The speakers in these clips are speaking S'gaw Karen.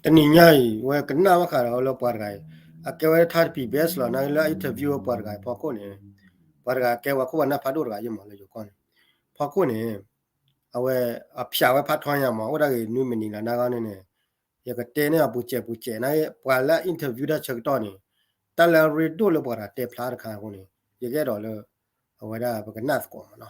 တနံၤညါအံၤ ဝဲကနၣ်ဘၣ်ဃးဒီးလၢပှၤတဂၤအံၤ အကဲဝဲထါတပံၤ ဘဲးလီၤ နာ်က့လၢ interview ဝဲပှၤတဂၤအံၤဖီခိၣ်န့ၣ် ပှၤတဂၤကဲဝဲခိၣ်ဘၣ်နၢ်ဖးဒိၣ်တဂၤယဲၢ်မးလၢယိၤကီၢ်န့ၣ် ဖီခိၣ်န့ၣ် အဝဲအဖျးဝဲဖးထီညါမး အိၣ်ဒၣ်ဂ့ၤနွံမံးနံးလီၤ နာ်က့န့ၣ်န့ၣ် ယကတဲန့ၢ်အပူၤစဲးပူၤစဲး နာ်က့ ပှၤလၢ interview တၢ်ဆၢကတီၢ်န့ၣ်တၢ်လၢအရ့ဒိၣ်လၢပှၤတဂၤတဲဖျါတခါအဃိန့ၣ် ယကအဲၣ်ဒိးလၢ အဝဲဒၣ်ပကနၣ်သကိးမးနီၤ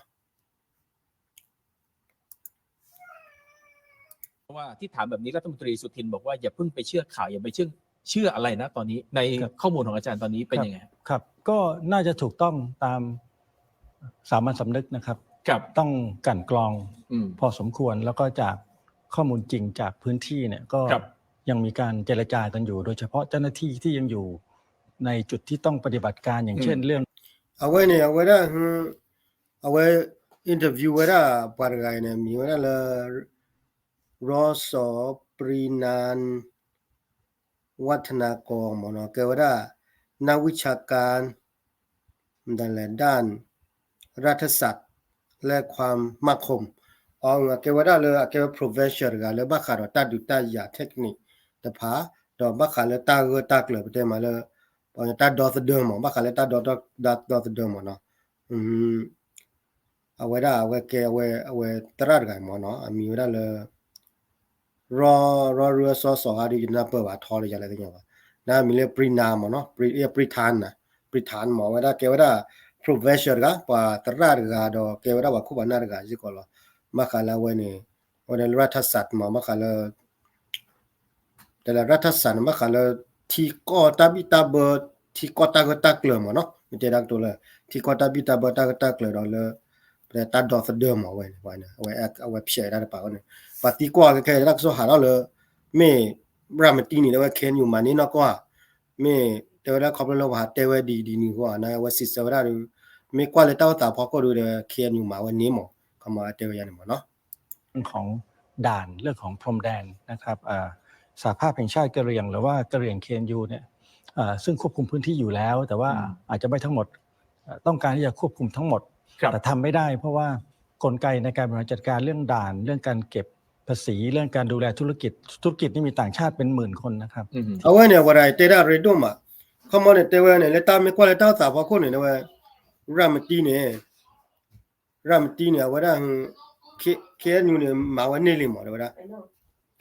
เพราะว่าที่ถามแบบนี้รัฐมนตรีสุทินบอกว่าอย่าเพิ่งไปเชื่อข่าวอย่าไปเชื่อเชื่ออะไรนะตอนนี้ในข้อมูลของอาจารย์ตอนนี้เป็นยังไงครับ ครับ ก็น่าจะถูกต้องตามสามัญสำนึกนะครับ ครับ ต้องกลั่นกรองพอสมควร แล้วก็จากข้อมูลจริงจากพื้นที่เนี่ยก็ยังมีการเจรจากันอยู่ โดยเฉพาะเจ้าหน้าที่ที่ยังอยู่ในจุดที่ต้องปฏิบัติการ อย่างเช่นเรื่อง အဝဲန့ၣ် အဝဲဒၣ် အဝဲ interview ဝဲဒၣ်ပှၤတဂၤအံၤန့ၣ် မံၤဝဲဒၣ်လၢ รสปรีนาน วัฒนากร မ့ၢ်နီၤ ကဲဝဲဒၣ် นักวิชาการ ด้านรัฐศาสตร์ และความมั่นคง အကဲဝဲဒၣ်လၢအကဲဝဲ professor တဂၤလၢဘၣ်ဃးဒီးတၢ်ဒုးတၢ်ယၤ technique တဖၣ် ဒီးဘၣ်ဃးလၢတၢ်ဂၢၢ်တၢ်ကျၢၤ ပတဲမးလၢ တၢ်ဒီသဒၢမး ဘၣ်ဃးလၢတၢ်ဒီသဒၢမးနီၤ အဝဲဒၣ်အဝဲကဲအဝဲ အဝဲသရၣ်တဂၤမ့ၢ်နီၤ အမံၤဝဲဒၣ်လၢ ရီ ရီရၢစီစီၤဧါဒီး ယနၢ်ပၢၢ်ဘၣ်ထီလၢယၤလၢသ့ၣ်ညါဘၣ် နမံၤလၢ ပရံနၤ မ့ၢ်နီၤ ပရံထါန ပရံထါန မ့ၢ်ဝဲဒၣ်ကဲဝဲဒၣ် professor တဂၤ ပှၤသရၣ်တဂၤဒီး ကဲဝဲဒၣ်ပှၤခိၣ်ပှၤနၢ်တဂၤစ့ၢ်ကီးလီၤ ဘၣ်ဃးလၢအဝဲန့ၣ် အဝဲန့ၣ်လၢ รัฐศาสตร์ မ့ၢ် ဘၣ်ဃးလၢ တဲလၢ รัฐศาสตร์ န့ၣ် ဘၣ်ဃးလၢ ထံကီၢ်တၢ်ဘံၣ်တၢ်ဘၢ ထံကီၢ်တၢ်ဂၢၢ်တၢ်ကျၢၤမ့ၢ်နီၤ မ့ၢ်တဲဒၣ်ကတိၤလၢ ထံကီၢ်တၢ်ဘံၣ်တၢ်ဘၢတၢ်ဂၢၢ်တၢ်ကျၢၤဒီးလၢ ပတဲတၢ်ဒီသဒၢမ့ၢ်ဝဲန့ၣ် အဝဲဖျဲးတၢ်တပာ်ဝဲန့ၣ် ပှၤသံကွၢ်ခဲခဲတၢ်ကစီၣ်ဟးထီၣ်လၢ မ့ၢ်ရၤမတံန့ၣ် တဲဝဲ KNU မၤန့ၢ်နီၢ်ကီၢ်ဧါ မ့ၢ်တဲဝဲဒၣ်ခီဖျိလၢပှၤဟးတဲဝဲဒ်အံၤဒ်နုၤအဃိ နာ်က့အဝဲစံးဆၢဝဲဒၣ်ဒီး မ့ၢ်ကွၢ်လၢတၢ်အိၣ်သးဖီခိၣ်ဒီး KNU မၤဝဲန့ၣ်မ့ၢ် ခီမ့ၢ်တဲဝဲယၤန့ၣ်မ့ၢ်နီၤ เรื่องของด่าน เรื่องของพรมแดนนะครับเอ่อสหภาพแห่งชาติกะเหรี่ยงหรือว่ากะเหรี่ยง เคเอ็นยู เนี่ยเอ่อซึ่งควบคุมพื้นที่อยู่แล้ว แต่ว่าอาจจะไม่ทั้งหมดเอ่อต้องการที่จะควบคุมทั้งหมด แต่ทำไม่ได้เพราะว่ากลไกในการบริหารจัดการเรื่องด่าน เรื่องการเก็บภาษี เรื่องการดูแลธุรกิจ ธุรกิจนี่มีต่างชาติเป็นหมื่นคนนะครับ အဝဲန့ၣ် အဝဲဒၣ်တဲဒၣ်ရ့ဒိၣ်မး ခီမ့ၢ်န့ၣ် တဲဝဲန့ၣ် လၢတၢ်မ့ၢ်ကွၢ်လၢတၢ်အိၣ်သးဖီခိၣ်န့ၣ် တဲဝဲ ရၤမတံန့ၣ် ရၤမတံန့ၣ် အဝဲဒၣ် KNU န့ၣ် မၤဝဲန့ၢ်လံမ့ၢ် တဲဝဲဒၣ်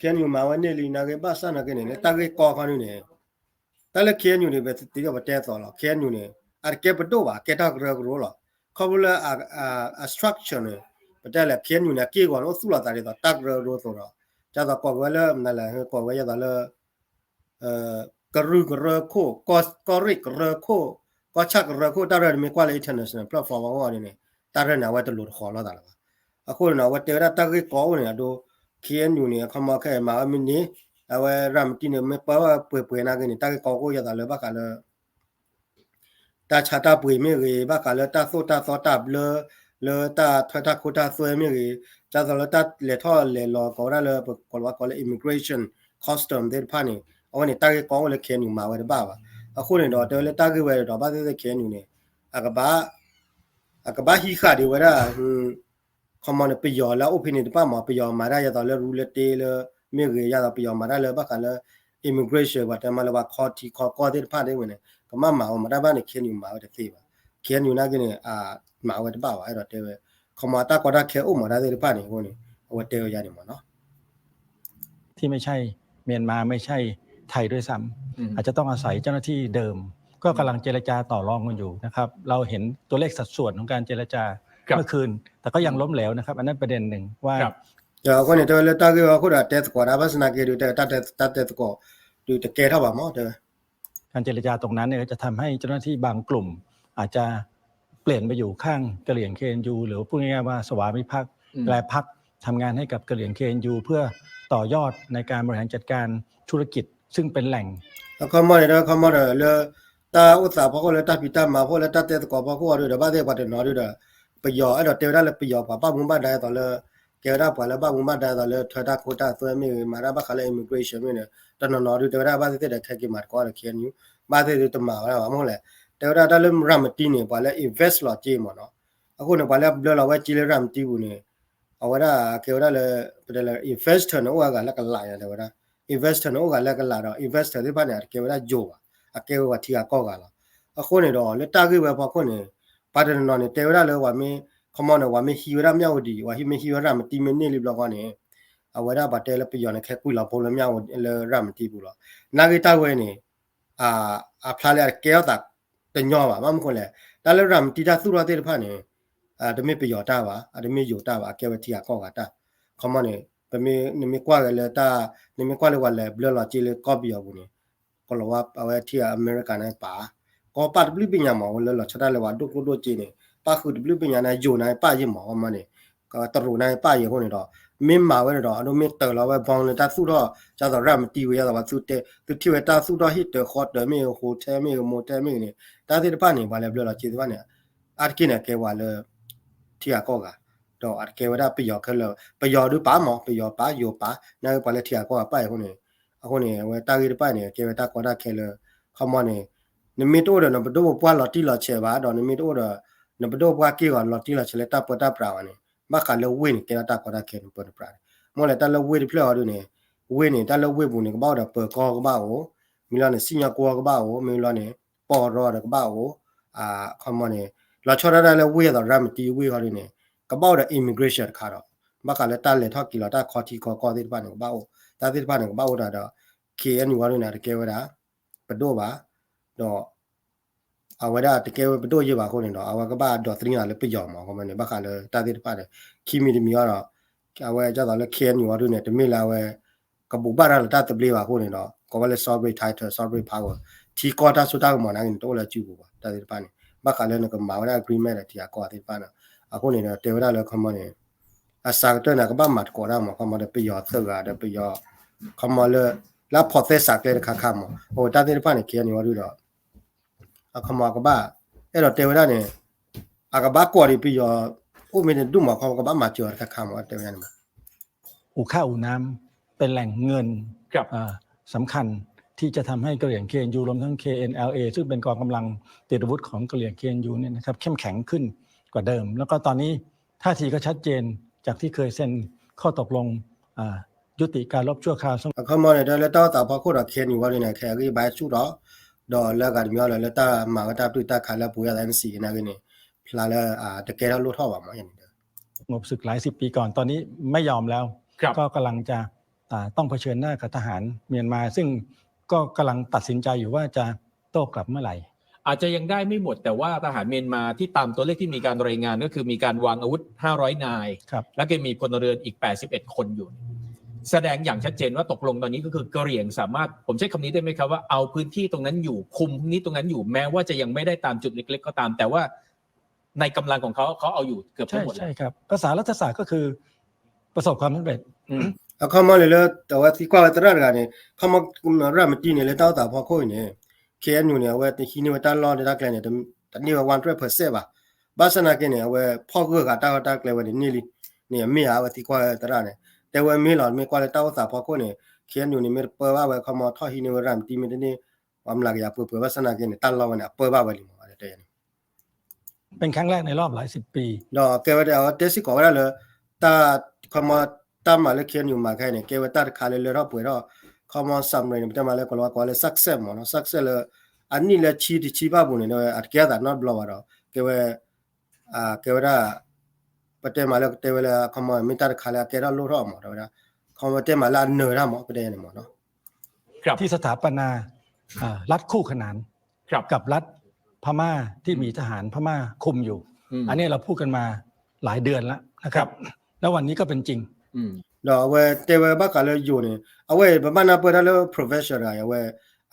KNU မၤဝဲန့ၢ်လံ နာ်က့ဘၣ်ဆၣ်နာ်က့န့ၣ် လၢတၢ်ဂ့ၢ်ကီခီန့ၣ်န့ၣ် တၢ်လၢ KNU န့ၣ် ပသ့ၣ်ညါပတဲသိးလီၤ KNU န့ၣ် အတကဲပဒိၣ်ဘၣ် အကဲတၢ်ကရၢကရိလီၤ ခီဖျိလၢ အ structure န့ၣ် ပတဲလဲၣ် KNU န့ၣ် အက့ၢ်အဂီၤန့ၣ် အိၣ်သူၣ်လီၤသးဒ်သိး တၢ်ကရၢကရိသိးဒီး ဒ်သိးကိးက့ၤဝဲလၢ ကိးဝဲဒ်သိးလၢ ကရူၢ်ကရၢခိၣ် ကီၢ်ရ့ၣ်ကရၢခိၣ် ကီၢ်ဆၣ်ကရၢခိၣ် တၢ်ရဲၣ်န့ၣ်မ့ၢ်ကွၢ်လၢ international platform အဂီၢ်န့ၣ်န့ၣ် တၢ်ရဲၣ်န့ၣ် အဝဲတလိၤတဃီၤလိာ်သးလၢၤဘၣ် အဃိန့ၣ် အဝဲတဲဝဲဒၣ်တၢ်ဂ့ၢ်ကီအိၣ်န့ၣ် အဒိ KNU န့ၣ် အခီမ့ၢ်ခဲအံၤမၤဝဲမ့ၢ်န့ၣ် အဝဲရၤမတံန့ၣ် မ့ၢ်ပၢဝဲပှဲၤပှဲၤနာ်က့န့ၣ် တၢ်ဂ့ၢ်ကီအိၣ်ယသးလၢဘၣ်ဃးလၢ တၢ်ဆါတၢ်ပှ့ၤမ့ၢ်ဂ့ၤ ဘၣ်ဃးလၢတၢ်သိၣ်တၢ်သီတၢ်ဘျၢ လၢတၢ်ထၢတၢ်ခိတၢ်သွဲမ့ၢ်ဂ့ၤ ဒ်သိးလၢတၢ်လဲၤထီၣ်လဲၤလီၤကိးဝဲဒၣ်လၢ ပကိးလၢ immigration custom သ့ၣ်တဖၣ်န့ၣ် အဝဲန့ၣ်တၢ်ဂ့ၢ်ကီအိၣ်လၢ KNU မၤဝဲတဘၣ်ဘၣ် အဃိန့ၣ်ဒီး တဲဝဲလၢတၢ်ဂ့ၢ်ဝဲဒီးဘၣ်သ့ၣ်သ့ၣ် KNU န့ၣ် အကဘၣ် အကဘၣ်ဟံးဃာ်ဒံးဝဲဒၣ် ခီမ့ၢ်န့ၣ် ပယီၤလၢအအိၣ်ဖဲန့ၣ်တဖၣ်မ့ၢ် ပယီၤမၤတၢ်ယသးလၢရူလၢတ့လၢ မ့ၢ်ဂ့ၤ ယသးပယီၤမၤတၢ်လၢဘၣ်ဃးလၢ immigration ပှၤတဲမးလၢပှၤခီထံခီကီၢ်သ့ၣ်တဖၣ်ဒ်ဝဲန့ၣ် ကမၣ်မၤအီၤမၤတၢ်ဘၣ်န့ၣ် KNU မၤဝဲတသ့ဘၣ် KNU နာ်က့န့ၣ် မၤဝဲတဘၣ်ဘၣ် အဲၣ်ဒိးတဲဝဲ ခီမ့ၢ်တၢ်ကီတၢ်ခဲအိၣ်မၤတၢ်သ့ၣ်တဖၣ်န့ၣ်အဃိန့ၣ် အဝဲတဲဝဲယၤန့ၣ်မ့ၢ်နီၤ ที่ไม่ใช่เมียนมาไม่ใช่ไทยด้วยซ้ำ อาจจะต้องอาศัยเจ้าหน้าที่เดิม ก็กำลังเจรจาต่อรองกันอยู่นะครับ เราเห็นตัวเลขสัดส่วนของการเจรจาเมื่อคืน แต่ก็ยังล้มเหลวนะครับ อันนั้นประเด็นหนึ่งว่า အဝဲန့ၣ် တဲဝဲလၢတၢ်ဂ့ၢ်ဝဲအဃိဒီး တဲသကိးတၢ်ဘၣ်ဆၣ်နာ်က့ဒုး တဲတၢ်တဲသကိး ဒုးတကဲထီၣ်ဘၣ်မ့ၢ် တဲဝဲ การเจรจาตรงนั้นเนี่ยก็จะทำให้เจ้าหน้าที่บางกลุ่ม อาจจะเปลี่ยนไปอยู่ข้างกะเหรี่ยง เคเอ็นยู หรือพูดง่ายๆว่าสวามิภักดิ์ แปรพรรค ทำงานให้กับกะเหรี่ยง เคเอ็นยู เพื่อต่อยอดในการบริหารจัดการธุรกิจซึ่งเป็นแหล่ง အခီမ့ၢ်န့ၣ်ဒီး အခီမ့ၢ်ဒီးလၢ တၢ်အိၣ်သးဖီခိၣ်လၢတၢ်ဖံးတၢ်မၤဖီခိၣ်လၢတၢ်တဲသကိးဖီခိၣ်အီၤဒီး ဘၣ်သ့ၣ်ပှၤတနီၤဒီး ပယီၤ အဲၣ်ဒိးတဲဝဲဒၣ်လၢပယီၤပှၤဘၣ်မူဘၣ်ဒါအသိးလၢ ကဲဝဲဒၣ်ပှၤလၢဘၣ်မူဘၣ်ဒါအသိးလၢထၢတၢ်ခိတၢ်သွဲမ့ၢ်ဂ့ၤ မၤတၢ်ဘၣ်ဃးလၢ immigration မ့ၢ်န့ၣ် တနီၤနီၤဒီးတဲဝဲဒၣ်ဘၣ်သ့ၣ်သ့ၣ်ဒီး ခဲက့ၤမၤသကိးဒီး KNU ဘၣ်သ့ၣ်သ့ၣ်တမၤဝဲဒၣ်ဘၣ်မ့ၢ်လဲၣ် တဲဝဲဒၣ်တၢ်လၢရၤမတံန့ၣ် ပှၤလၢ invest လီၤက့မ့ၢ်နီၤ အဃိန့ၣ် ပှၤလၢဘျၢလီၤဝဲက့လၢရၤမတံပူၤန့ၣ် အဝဲဒၣ်ကဲဝဲဒၣ်လၢ ပတဲလၢ investor န့ၣ် အိၣ်ဝဲဂၤလၢကလးယၤတဲဝဲဒၣ် investor န့ၣ်အိၣ်ဂၤလၢကလးဒီး investor သ့ၣ်တဖၣ်န့ၣ် အတကဲဝဲဒၣ်ယိၤဘၣ်, အကဲဝဲပှၤထံဂၤကီၢ်ဂၤလီၤ. အဃိန့ၣ်ဒီး လၢတၢ်ဂ့ၢ်ဝဲအဖီခိၣ်န့ၣ် ပှၤတနီၤနီၤန့ၣ် တဲဝဲဒၣ်လၢပှၤမ့ၢ် ခီမီန့ၣ် ပှၤမ့ၢ်ဟံးဝဲဒၣ်မၠၣ်ဝတံၤ ပှၤဟံးမ့ၢ်ဟံးဝဲရၤမတံမ့ၢ်န့ၢ်လံဘျီဃီန့ၣ် အဝဲဒၣ်ပှၤတဲလၢပယီၤန့ၣ် ခဲကွံာ်လီၤဖိလၢမၠၣ်ဝတံၤလၢရၤမတံပူၤလီၤ. နာ်ဂ့ၢ်တၢ်ဝဲန့ၣ် အဖျါလၢအတကဲထီၣ်သး တညီဘၣ်. ဘၣ်မနုၤဃိလဲၣ်, တၢ်လၢရၤမတံတၢ်သူၣ်ထီၣ်သ့ၣ်တဖၣ်န့ၣ် တမ့ၢ်ပယီၤတၢ်ဘၣ်, အတမ့ၢ်ယိၤတၢ်ဘၣ်, အကဲဝဲထံဂၤကီၢ်ဂၤတၢ်. ခီမီန့ၣ် ပမ့ၢ် နမ့ၢ်ကွၢ်က့ၤလၢတၢ် နမ့ၢ်ကွၢ်လၢပှၤလဲၤဘျၢလီၤစ့လၢကီၢ်ပယီၤပူၤန့ၣ် ကလီၤဝါအဝဲထံဂၤအမဲရကၤန့ၣ်ပာ်, ကီၢ်ပာ်တဘျုးဘ့ၣ်ညါမး လၢလီၤဆီဒၣ်တၢ်လၢပှၤဒိၣ်ကျိၣ်ဒိၣ်စ့န့ၣ် ပၣ်ဃုာ်တဘျုးဘ့ၣ်ညါန့ၣ် ယိၤန့ၣ်ပာ်ယ့ၢ်မး ခီမီန့ၣ် တရူးန့ၣ်ပာ်ယ့ၢ်အဃိန့ၣ်ဒီး မ့ၢ်မၤဝဲန့ၣ်ဒီး အဒိမ့ၢ်တၢၤလီၤဝဲ bomb လၢတၢ်သူၣ်ထီၣ် ဒ်သိးရၤမတံဝံၤ ဒ်သိးပှၤသုတဲ သုထံၣ်ဝဲတၢ်သူၣ်ထီၣ်ဟံၣ်တၢၤဃီတၢၤမ့ၢ်ဂ့ၤ hotel မ့ၢ်ဂ့ၤ motel မ့ၢ်ဂ့ၤန့ၣ် တၢ်သ့ၣ်တဖၣ်န့ၣ် ပှၤလဲၤဘျၢလီၤစ့သ့ၣ်တဖၣ်န့ၣ် အါတက့ၢ်န့ၣ် အကဲပှၤလၢ ထံဂၤကီၢ်ဂၤ, ဒီးအတကဲဝဲဒၣ်ပယီၤခဲလၢာ်, ပယီၤဒုးပာ်မး ပယီၤပာ် ယိၤပာ် နာ်ဂ့ၢ်ပှၤလၢထံဂၤကီၢ်ဂၤပာ်အံၤအဃိန့ၣ်, အဃိန့ၣ် အဝဲတၢ်ဂ့ၢ်တဖၣ်န့ၣ် ကဲဝဲတၢ်ကီတၢ်ခဲလၢ ခီမီန့ၣ် နမ့ၢ်တအိၣ်ဒီးနပဒိၣ်ပပှၢ်လီၤတံၢ်လီၤဆဲးဘၣ် ဒီးနမ့ၢ်တအိၣ်ဒီး နပဒိၣ်ပပှၢ်က့ၢ်ဂီၤလီၤတံၢ်လီၤဆဲးလၢတၢ်ပၢတၢ်ပြးဘၣ်န့ၣ် ဘၣ်ဃးလၢဝ့ၢ်န့ၣ် ကဲထီၣ်တၢ်ကီတၢ်ခဲန့ၣ် ပၢတပြးန့ၣ်, မ့ၢ်လဲၣ်တၢ်လၢဝ့ၢ်တဖျၢၣ်အီၤဒုးန့ၣ် ဝ့ၢ်န့ၣ် တၢ်လၢဝ့ၢ်ပူၤန့ၣ် ကဘၣ်အိၣ်ဒီးပၢၤကီၢ်ကဘၣ်အိၣ်, မ့ၢ်လီၤန့ၣ် စံၣ်ညီၣ်ကွီၢ်ကဘၣ်အိၣ်, မ့ၢ်လီၤန့ၣ် ပီၢ်ရီဒီးကဘၣ်အိၣ်, ခီမီန့ၣ် လီၤဆီဒၣ်တၢ်လၢဝ့ၢ်အသိး ရၤမတံဝ့ၢ်ဃီဒုးန့ၣ် ကဘၣ်အိၣ်ဒီး immigration တခါဒီး ဘၣ်ဃးလၢတၢ်လဲၤထီၣ်က့ၤလီၤတၢ်ခီထံခီကီၢ်သ့ၣ်တဖၣ်န့ၣ် ကဘၣ်အိၣ်, တၢ်သ့ၣ်တဖၣ်န့ၣ် ကဘၣ်အိၣ်ဒီး ဒီး ခ့ၣ်အဲၣ်ယူၣ်ဝဲဒၣ်န့ၣ် တကဲဝဲဒၣ် ပဒိၣ်ဘၣ်, ဒီး အဝဲဒၣ်တကဲဝဲပဒိၣ်ယဲၢ်ဘၣ်အဃိန့ၣ်ဒီး အဝဲကဘၣ်ဒိးသရံးလၢပယီၤမး ခီမီန့ၣ် ဘၣ်ဃးလၢတၢ်သ့ၣ်တဖၣ်န့ၣ် ခံမံၤတမံၤအီၤဒီး အဝဲဒ်သိးလၢ ခ့ၣ်အဲၣ်ယူၣ်ဝဲဒၣ်န့ၣ် တမ့ၢ်လၢအဝဲ ကဘိးဘၣ်တၢ်လၢတၢ်သဘျ့ဘၣ်အဃိန့ၣ်ဒီး ကိးဝဲလၢ sovereign title, sovereign power ထံကီၢ်တၢ်စိတၢ်ကမီၤနာ်က့န့ၣ် တအိၣ်လၢစုပူၤဘၣ် တၢ်သ့ၣ်တဖၣ်န့ၣ် ဘၣ်ဃးလၢနကမၤဝဲဒၣ် agreement ဒီးထံဂၤကီၢ်ဂၤသ့ၣ်တဖၣ်န့ၣ် အဃိန့ၣ်ဒီး တဲဝဲဒၣ်လၢ ခီမီန့ၣ် အစှၤကတၢၢ်န့ၣ် ကဘၣ်မၤသကိးတၢ်မး ခီမီဒီးပယီၤသၢဂၤဒီးပယီၤ ခီမီလၢ လၢအဖိးသဲစးကျဲတခါခါမး အဝဲတၢ်သ့ၣ်တဖၣ်န့ၣ် ခ့ၣ်အဲၣ်ယူၣ်ဝဲဒၣ်ဒီး အခီမီကဘၣ် အဲၣ်ဒိးတဲဝဲဒၣ်န့ၣ် အကဘၣ်ကွၢ်ဒံးပယီၤ အိၣ်မ့ၢ်န့ၣ်ဒူၣ်မး ခီမီကဘၣ်မၤစၢၤအီၤတခါခါမး တဲဝဲဒၣ်န့ၣ်မး หูข้าวหูน้ำเป็นแหล่งเงิน ครับ เอ่อ สำคัญที่จะทำให้กะเหรี่ยง เคเอ็นยู รวมทั้ง เคเอ็นแอลเอ ซึ่งเป็นกองกำลังติดอาวุธของกะเหรี่ยง เคเอ็นยู เนี่ยนะครับ เข้มแข็งขึ้นกว่าเดิม แล้วก็ตอนนี้ท่าทีก็ชัดเจนจากที่เคยเซ็นข้อตกลง อ่า ยุติการรบชั่วคราว အခီမီန့ၣ် တၢ်လၢတၢ်အိၣ်သးဖီခိၣ်ဒီး ခ့ၣ်အဲၣ်ယူၣ်ဝဲဒၣ်န့ၣ် ခဲအဂံၢ်ဘါဆူၣ်ဒီး ဒီးလၢအဂၤတမံၤအီၤလၢ လၢတၢ်မၤဝဲတၢ်ပျုၢ်တၢ်ခးလၢအပူၤဝဲဒၣ် အ เอ็นเอสเอ နာ်က့န့ၣ် ဖျါလၢ တကဲထီၣ်လိၣ်ထီၣ်ဘၣ်မး งบศึกหลายสิบปีก่อน ตอนนี้ไม่ยอมแล้ว ครับ ก็กำลังจะ อ่า ต้องเผชิญหน้ากับทหารเมียนมา ซึ่งก็กำลังตัดสินใจอยู่ว่าจะโต้กลับเมื่อไหร่ อาจจะยังได้ไม่หมด แต่ว่าทหารเมียนมาที่ตามตัวเลขที่มีการรายงานก็คือมีการวางอาวุธ ห้าร้อย นาย ครับ แล้วก็มีพลเรือนอีก แปดสิบเอ็ด คนอยู่ แสดงอย่างชัดเจนว่าตกลงตอนนี้ก็คือกะเหรี่ยงสามารถ ผมใช้คำนี้ได้ไหมครับ ว่าเอาพื้นที่ตรงนั้นอยู่ คุมพื้นที่ตรงนั้นอยู่ แม้ว่าจะยังไม่ได้ตามจุดเล็กๆ ก็ตาม แต่ว่าในกำลังของเขา เขาเอาอยู่เกือบทั้งหมดแล้ว ใช่ ใช่ครับ ภาษารัฐศาสตร์ก็คือประสบความสำเร็จ အခီမီန့ၣ်လၢ အဝဲသံကွၢ်ဝဲသရၣ်တဂၤန့ၣ် ခီမီ ရၤမတံန့ၣ် လၢတၢ်အိၣ်သးဖီခိၣ်အံၤန့ၣ် ခ့ၣ်အဲၣ်ယူၣ်န့ၣ် အဝဲတဟံးန့ၢ်ဝဲတၢ်လီၢ်လၢတၢ်ကျဲန့ၣ် တန့ၢ်ဝဲ one hundred percent ဘၣ်. ဘၣ်ဆၣ်နာ်က့န့ၣ် အဝဲဖီၣ်ဂၢၢ်ဃာ်တၢ်ဂီၢ်တၢ်ကျဲဝဲန့ၣ်န့ၢ်လံ န့ၣ်အမ့ၢ်ဧါ အဝဲသံကွၢ်ဝဲသရၣ်န့ၣ် တဲဝဲမ့ၢ်လီၤ မ့ၢ်ကွၢ်လၢတၢ်အိၣ်သးဖီခိၣ်န့ၣ် ခ့ၣ်အဲၣ်ယူၣ်န့ၣ် မ့ၢ်တပၢဘၣ်ဝဲ ခီမီထီၣ်ဟံးန့ၢ်ဝဲရၤမတံမ့ၢ်တန့ၢ် ပှၤမျးကယၤပှဲၤပှဲၤ ဘၣ်ဆၣ်နာ်က့န့ၣ် တၢ်လီၢ်ဝဲန့ၣ် အပၢဘၣ်ဝဲလံမး တဲဝဲန့ၣ် เป็นครั้งแรกในรอบหลายสิบปี ဒီးကဲဝဲဒၣ် အဝဲတဲစ့ၢ်ကီးဝဲဒၣ်လၢ တၢ် ခီမီ တၢ်မၤလၢ ခ့ၣ်အဲၣ်ယူၣ် မၤခဲအံၤန့ၣ် ကဲဝဲတၢ်တခါလၢလၢထီၣ်ပှဲၤထီၣ် ခီမီ summary န့ၣ် ပတဲမးလၢ ကလီၤဝါကိးလၢ success မးနီၤ success လၢ အနံၣ်လၢဆံတဆံဘၣ်ပူၤန့ၣ် အတကဲအသးနီတဘျီဘၣ်ဒီး ကဲဝဲ ကဲဝဲဒၣ် ပတဲမးလၢ ကတဲဝဲလၢ ခီမီ မ့ၢ်တၢ်တခါလၢအကဲထီၣ်လိၣ်ထီၣ်မး တဲဝဲဒၣ် ခီမီ တဲမးလၢအနၢၤတၢ်မး ပတဲန့ၣ်မးနီၤ ครับ ที่สถาปนา อ่า รัฐคู่ขนาน ครับ กับรัฐพม่าที่มีทหารพม่าคุมอยู่ อืม อันนี้เราพูดกันมาหลายเดือนแล้วนะครับ ครับ แล้ววันนี้ก็เป็นจริง อืม ဒီးအဝဲတဲဝဲဘၣ်ဃးလၢယိၤန့ၣ် အဝဲပဘၣ်နၢ်ပၢၢ်တၢ်လၢ professor တဂၤအံၤ အဝဲ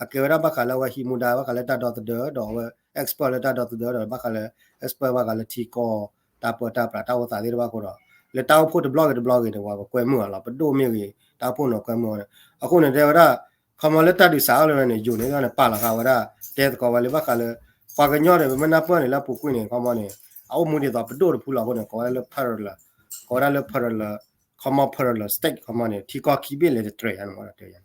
အကဲဝဲဒၣ်ဘၣ်ဃးလၢအဝဲဟံးမူဒါဘၣ်ဃးလၢတၢ်ဒီသဒၢ ဒီးအဝဲ expert လၢတၢ်ဒီသဒၢဒီးဘၣ်ဃးလၢ expert ဘၣ်ဃးလၢထံကီၢ် တၢ်ပၢတၢ်ပြးတၢ်အိၣ်သးသ့ၣ်တဖၣ်အဃိဒီး လၢတၢ်အိၣ်ဖှိၣ်တဘျီဂ့ၤတဘျီဂ့ၤန့ၣ် ပှၤကကွဲမုာ်အီၤလီၤ ပဒိၣ်မ့ၢ်ဂ့ၤ တၢ်အိၣ်ဖှိၣ်န့ၣ်ကွဲမုာ်အီၤန့ၣ် အဃိန့ၣ်တဲဝဲဒၣ် ခီမီလၢတၢ်ဒုးစးထီၣ်လၢန့ၣ် ယိၤန့ၣ်န့ၣ် ပာ်လီၤဃာ်ဝဲဒၣ် တဲသကိးဝဲလၢဘၣ်ဃးလၢ ပှၤကညီန့ၣ် ပမ့ၢ်နၢ်ပၢၢ်န့ၣ် လၢအပူၤကွံာ်န့ၣ် ခီမီန့ၣ် အအိၣ်မူဒ်သိးပဒိၣ်တဖုလီၤအဃိန့ၣ် ကိးဝဲဒၣ်လၢ parallel ကိးဝဲဒၣ်လၢ parallel ခီမီ parallel state ခီမီန့ၣ် ထံကီၢ်ခံဘ့ၣ်လဲၤတတြဲၤယါန့ၣ်မး တဲ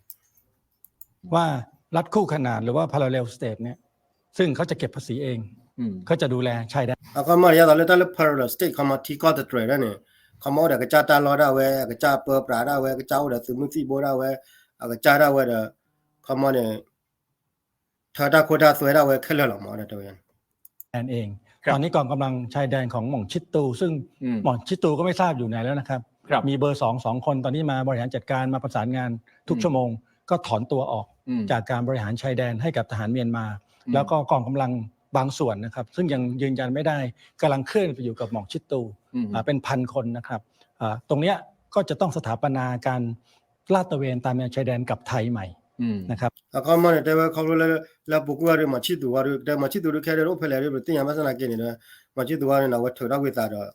ว่ารัฐคู่ขนานหรือว่า parallel state เนี่ย ซึ่งเขาจะเก็บภาษีเอง อืม เขาจะดูแลชายแดน အခီမီန့ၣ် ယသးလၢတၢ်လၢ parallel state ခီမီထံကီၢ်တတြဲၤဒၣ်န့ၣ် ခီမီအိၣ်ဒီးကစၢ်တၢ်လီၢ်ဒၣ်ဝဲ ကစၢ်ပၢပြးဒၣ်ဝဲ ကစၢ်အိၣ်ဒီးသုးမုၢ်သံၣ်ဘိဒၣ်ဝဲ အကစၢ်ဒၣ်ဝဲဒီး ခီမီန့ၣ် ထၢတၢ်ခိတၢ်သွဲဒၣ်ဝဲခဲလၢာ်လီၤမး တဲဝဲန့ၣ် นั่นเอง ครับ ตอนนี้กองกำลังชายแดนของหม่องชิดตู ซึ่ง อืม หม่องชิดตูก็ไม่ทราบอยู่ไหนแล้วนะครับ ครับ มีเบอร์สองสองคนตอนนี้มาบริหารจัดการมาประสานงานทุก อืม ชั่วโมง ก็ถอนตัวออก อืม จากการบริหารชายแดนให้กับทหารเมียนมา อืม แล้วก็กองกำลังบางส่วนนะครับ ซึ่งยังยืนยันไม่ได้ กำลังเคลื่อนไปอยู่กับหม่องชิดตู อืม อ่า เป็นพันคนนะครับ อ่า ตรงเนี้ยก็จะต้องสถาปนาการลาดตระเวนตามแนวชายแดนกับไทยใหม่ อืม นะครับ အခီမီန့ၣ် တဲဝဲခီဖျိလၢ လၢပူၤကွံာ်ဝဲဒီး မီၤဆံၣ်သူၤဝဲဒီး တဲမီၤဆံၣ်သူၤဒုးခဲဒၣ်အိၣ်ဖဲလဲၣ်ဒီး ပတသ့ၣ်ညါဘၣ်ဆၣ်သနာ်က့န့ၣ်ဒီး မီၤဆံၣ်သူၤဝဲန့ၣ် အဝဲထုးထီၣ်ကွံာ်သးဒီး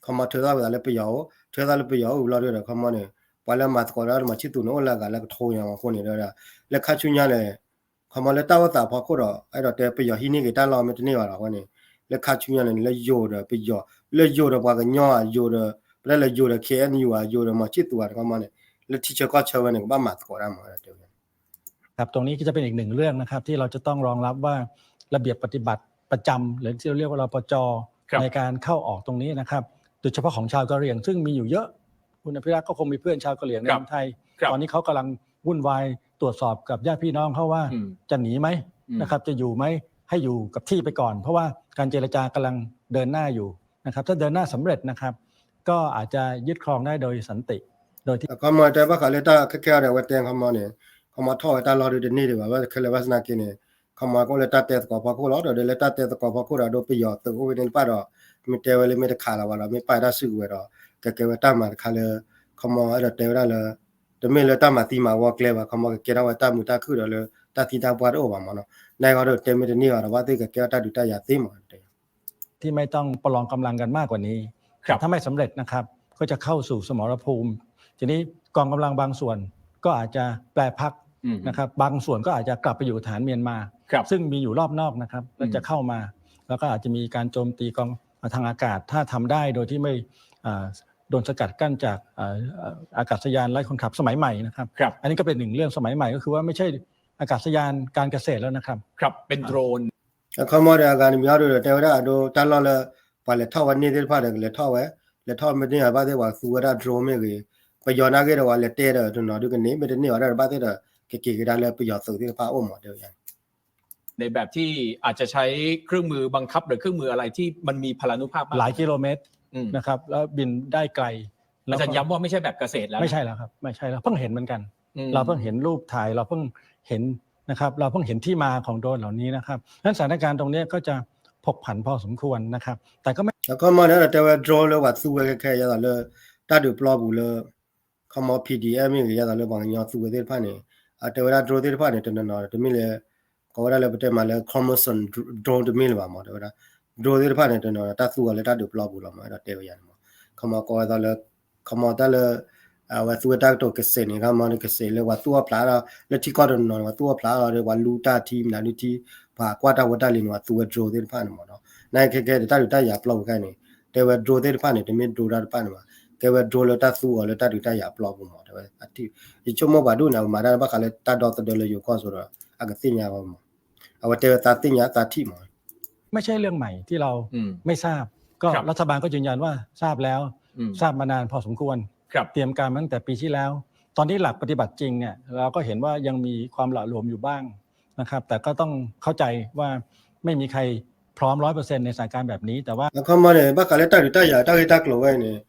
ခီမီထုးထီၣ်ကွံာ်သးလၢပယီၤအိၣ် ထုးထီၣ်သးလၢပယီၤအိၣ်ဘျီဒီး ခီမီန့ၣ် ပှၤလၢမၤသကိးဒီးမီၤဆံၣ်သူၤန့ၣ် အိၣ်လၢအဂၤလၢကထိညါအဃိန့ၣ်ဒီး လၢခါဆူညါန့ၣ် ခီမီလၢတၢ်အိၣ်သးဖီခိၣ်ဒီး အဲၣ်ဒိးတဲပယီၤဟံးန့ၢ်က့ၤတၢ်လီၢ်မ့ၢ်တန့ၢ်ဘၣ်ဒီးအဃိန့ၣ် လၢခါဆူညါန့ၣ် လၢယိၤဒီးပယီၤ လၢယိၤဒီးပှၤကညီဧါ ယိၤဒီး ပတဲလၢယိၤဒီး ခ့ၣ်အဲၣ်ယူၣ် ဧါ ယိၤဒီးမီၤဆံၣ်သူၤဧါန့ၣ် ခီမီန့ၣ် လၢထံဆၢကီၢ်ဆၢဝဲန့ၣ် ကဘၣ်မၤသကိးတၢ်မး တဲဝဲ ครับ ตรงนี้ก็จะเป็นอีกหนึ่งเรื่องนะครับ ที่เราจะต้องรองรับว่าระเบียบปฏิบัติประจำ หรือที่เราเรียกว่า รปจ ครับ ในการเข้าออกตรงนี้นะครับ โดยเฉพาะของชาวกะเหรี่ยง ซึ่งมีอยู่เยอะ คุณอภิรักษ์ก็คงมีเพื่อนชาวกะเหรี่ยงใน ครับ เมืองไทย ครับ ตอนนี้เขากำลังวุ่นวายตรวจสอบกับญาติพี่น้องเขาว่า อืม จะหนีไหม อืม นะครับ จะอยู่ไหม ให้อยู่กับที่ไปก่อน เพราะว่าการเจรจากำลังเดินหน้าอยู่นะครับ ถ้าเดินหน้าสำเร็จนะครับ ก็อาจจะยึดครองได้โดยสันติ โดยที่ အခီမီတဲဘၣ်ဃးလၢတၢ်ခဲခဲအံၤ အဝဲတဲခီမီန့ၣ် ခီမီထီၣ်ဝဲတၢ်လီၢ်ဒုးတန့ၢ်ဒံးဘၣ် ဝဲခဲလၢာ်ဘၣ်ဆၣ်သနာ်က့န့ၣ် ခီမီကအိၣ်လၢတၢ်တဲသကိးဖီခိၣ်လီၤ ဒီးလၢတၢ်တဲသကိးဖီခိၣ်ဒီး ဒိပယီၤသုးအိၣ်ဝဲန့ၣ်တဖၣ်ဒီး မ့ၢ်တဲဝဲလၢမ့ၢ်တခးလီၤဘၣ်ဒီး မ့ၢ်ပာ်တၢ်စုကဝဲၤဒီး ကကဲဝဲတၢ်မၤတခါလၢ ခီမီအဲၣ်ဒိးတဲဝဲဒၣ်လၢ တမ့ၢ်လၢတၢ်မၤသံမၤဝီကျဲဘၣ် ခီမီကကဲထီၣ်ဝဲတၢ်မုာ်တၢ်ခုၣ်ဒီးလၢတၢ်သံတၢ်ပှၢ်တအိၣ်ဘၣ်မးနီၤ နဂီၢ်ဒီးတဲမ့ၢ်တန့ၢ်ဘၣ်ဒီး ဘၣ်သ့ၣ်ကကဲထီၣ်တၢ်ဒုးတၢ်ယၤသ့မး ที่ไม่ต้องประลองกำลังกันมากกว่านี้ ครับ ถ้าไม่สำเร็จนะครับ ก็จะเข้าสู่สมรภูมิ ทีนี้กองกำลังบางส่วน ก็อาจจะแปรพรรค อืม นะครับ บางส่วนก็อาจจะกลับไปอยู่ฐานเมียนมา ครับ ซึ่งมีอยู่รอบนอกนะครับ อืม แล้วจะเข้ามา แล้วก็อาจจะมีการโจมตีกองทางอากาศ ถ้าทำได้โดยที่ไม่ อ่า โดนสกัดกั้นจาก อ่า อ่า อากาศยานไร้คนขับสมัยใหม่นะครับ ครับ อันนี้ก็เป็นหนึ่งเรื่องสมัยใหม่ ก็คือว่าไม่ใช่อากาศยานการเกษตรแล้วนะครับ ครับ เป็นโดรน အခီမီဒီးအဂၤန့ၣ်မ့ၢ်အီၤဒီးတဲဝဲဒၣ်အဒိတၢ်လီၢ်လၢ ပှၤလဲၤထီၣ်ဝဲန့ၢ်သ့ၣ်တဖၣ်ဒီးကလဲၤထီၣ်ဝဲ လဲၤထီၣ်မ့ၢ်တန့ၢ်ဘၣ်သ့ၣ်ပှၤသူဝဲဒၣ် drone မ့ၢ်ဂ့ၤ ပယီၤနာ်က့ဒီးပှၤလဲၤတဲဒီးတနီၤဒုးကန့ၢ် မ့ၢ်တန့ၢ်ဘၣ်ဒီးဘၣ်သ့ၣ်ဒီး ကက့ၤကဒါလၢပယီၤသုးသ့ၣ်တဖၣ်အိၣ်မးတဲဝဲ ในแบบที่อาจจะใช้เครื่องมือบังคับหรือเครื่องมืออะไรที่มันมีพลานุภาพมาก หลายกิโลเมตร อืม นะครับ แล้วบินได้ไกล อาจารย์ย้ำว่าไม่ใช่แบบเกษตรแล้วนะ ไม่ใช่แล้วครับ ไม่ใช่แล้ว เพิ่งเห็นเหมือนกัน อืม เราเพิ่งเห็นรูปถ่าย เราเพิ่งเห็นนะครับ เราเพิ่งเห็นที่มาของโดรนเหล่านี้นะครับ ฉะนั้นสถานการณ์ตรงเนี้ยก็จะผกผันพอสมควรนะครับ แต่ก็ไม่ အခီမီန့ၣ်တဲဝဲ drone လၢပှၤသူဝဲခဲခဲ ယသးလၢ တၢ်ဒုးပျီပူၤလၢ ခီမီ PDF မ့ၢ်ဂ့ၤ ယသးလၢပှၤကညီသူဝဲသ့ၣ်တဖၣ်န့ၣ် အတဲဝဲဒၣ် drone သ့ၣ်တဖၣ်န့ၣ် တနီၤနီၤ တမ့ၢ်လၢ ကိးဝဲဒၣ်လၢပတဲမးလၢ commercial drone တမ့ၢ်လၢၤဘၣ်မး တဲဝဲဒၣ် drone သ့ၣ်တဖၣ်န့ၣ် တနီၤနီၤ တၢ်သူအီၤလၢတၢ်ဒုးပျီပူၤလီၤမး အဲၣ်ဒိးတဲဝဲယၤန့ၣ်မး ခီမီကိးဝဲသးလၢ ခီမီတၢ်လၢ အဝဲသူဝဲတၢ်ကတိၤကစဲးန့ၣ် ခီမီန့ၣ် ကစဲးလၢပှၤသူအီၤဖျါဒီး လၢထံကီၢ်တနီၤနီၤ ပှၤသူအီၤဖျါဒီး ပှၤလူတၢ်ထံမနုၤဒုထံ ပှၤကွၢ်တၢ်ဖိတၢ်လံၤန့ၣ် ပှၤသူဝဲ drone သ့ၣ်တဖၣ်န့ၣ်မးနီၤ နာ်က့ခဲခဲဒီးတၢ်ဒုးတၢ်ယၤပျီပူၤခဲအံၤန့ၣ် တဲဝဲ drone သ့ၣ်တဖၣ်န့ၣ် တမ့ၢ် drone တၢ်တဖၣ်န့ၣ်ဘၣ် ကဲဝဲ drone လၢတၢ်သူအီၤလၢတၢ်ဒုးတၢ်ယၤပျီပူၤမး တဲဝဲ ယဆိကမိၣ်ပှၤဒိၣ်န့ၣ် အကမၤတၢ်ဘၣ်ဃးလၢတၢ်ဒီသဒၢလၢယိၤကီၢ်ဆိဒီး အကသ့ၣ်ညါဘၣ်မး အဝဲတဲဝဲသးသ့ၣ်ညါသးထံၣ်မး ไม่ใช่เรื่องใหม่ที่เรา อืม ไม่ทราบ ก็ ครับ รัฐบาลก็ยืนยันว่าทราบแล้ว อืม ทราบมานานพอสมควร ครับ เตรียมการมาตั้งแต่ปีที่แล้ว ตอนนี้หลักปฏิบัติจริงเนี่ย เราก็เห็นว่ายังมีความหละหลวมอยู่บ้างนะครับ แต่ก็ต้องเข้าใจว่าไม่มีใครพร้อมร้อยเปอร์เซ็นต์ในสถานการณ์แบบนี้ แต่ว่า အခီမီန့ၣ် ဘၣ်ဃးလၢတၢ်ဒုးတၢ်ယၤတၢ်ဂ့ၢ်တၢ်ကျိၤဝဲအံၤန့ၣ်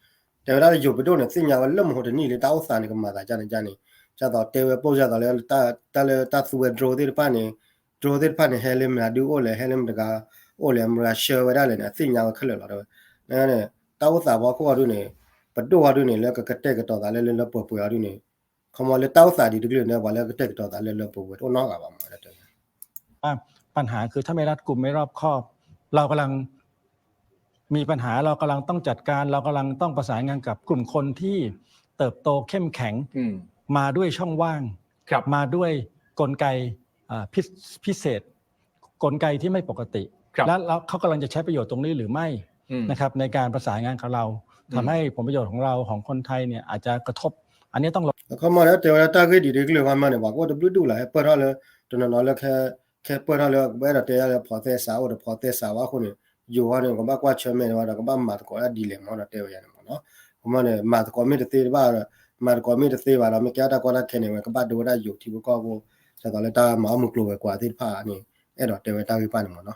တဲဝဲဒၣ်ယိၤပဒိၣ်န့ၣ် သ့ၣ်ညါဝဲလၢမဟိတနံၣ်လၢတၢ်အိၣ်သးန့ၣ် ကမၤသးဒ်န့ၣ်ဒ်န့ၣ် ဒ်သိးတဲဝဲပိၢ်ဒ်သိးလၢ တၢ်လၢတၢ်သူဝဲ drone သ့ၣ်တဖၣ်န့ၣ် drone သ့ၣ်တဖၣ်န့ၣ် ဟဲလၢမတၤဒုအိၣ်လဲၣ် ဟဲလၢမတၤတဂၤအိၣ်လဲၣ် မတၤဂၤဆှၢဝဲဒၣ်လဲၣ်န့ၣ် အသ့ၣ်ညါဝဲခဲလၢာ်လီၤ တဲဝဲ န့ၣ် တၢ်အိၣ်သးဖီခိၣ်အီၤဒုန့ၣ် ပဒိၣ်အီၤဒုန့ၣ် လၢကကတဲာ်ကတီၤသးလၢလၢပှဲၤပှဲၤအီၤဒုန့ၣ် ခီမီလၢတၢ်အိၣ်သးဒ်တကလုာ်န့ၣ် ပှၤလၢကတဲာ်ကတီၤသးလၢလၢပှဲၤပှဲၤတအိၣ်နီတဂၤဘၣ်မး တဲဝဲ ว่าปัญหาคือถ้าไม่รัดกุมไม่รอบคอบ เรากำลังมีปัญหา เรากำลังต้องจัดการ เรากำลังต้องประสานงานกับกลุ่มคนที่เติบโตเข้มแข็ง อืม มาด้วยช่องว่าง ครับ มาด้วยกลไก อ่า พิ พิเศษ กลไกที่ไม่ปกติ ครับ และแล้วเขากำลังจะใช้ประโยชน์ตรงนี้หรือไม่ อืม นะครับ ในการประสานงานของเรา อืม ทำให้ผลประโยชน์ของเราของคนไทยเนี่ยอาจจะกระทบ อันนี้ต้องระ အခီမီန့ၣ် တဲဝဲဒၣ်တၢ်ဂ့ၢ်ဒ်တကလုာ်ခီမီန့ၣ် ပှၤကအိၣ်တဘျုးဒူၣ်လၢ် ဟဲပၢၢ်ထီၣ်လၢ တနီၤနီၤလၢခဲ ခဲပၢၢ်ထီၣ်လၢ ပအဲၣ်ဒိးတဲယၤလၢ ဖီသဲစးအိၣ်ဒီး ဖီသဲစးဝဲအဃိန့ၣ် ယိၤဝဲန့ၣ် ကဘၣ်ကွၢ်ဆၢၣ်မဲာ်ဝဲဒီး ကဘၣ်မၤသကိးတၢ်ဒ်လဲၣ်မးဒီးတဲဝဲယၤန့ၣ်မးနီၤ ခီမီန့ၣ် မၤသကိးမ့ၢ်တသ့တဘၣ်ဒီး မၤသကိးမ့ၢ်တသ့ဘၣ်ဒီး မ့ၢ်ကဲအတၢ်ကီတၢ်ခဲန့ၣ် ဝဲကဘၣ်ဒိဝဲဒၣ်ယိၤထံဖိကီၢ်ဖိ ဒ်သိးလၢတၢ်မၤအီၣ်မုၢ်ကျိၤဝဲၤကွာ်သ့ၣ်တဖၣ်န့ၣ် အဲၣ်ဒိးတဲဝဲတၢ်ဂ့ၢ်တဖၣ်န့ၣ်မ့ၢ်နီၤ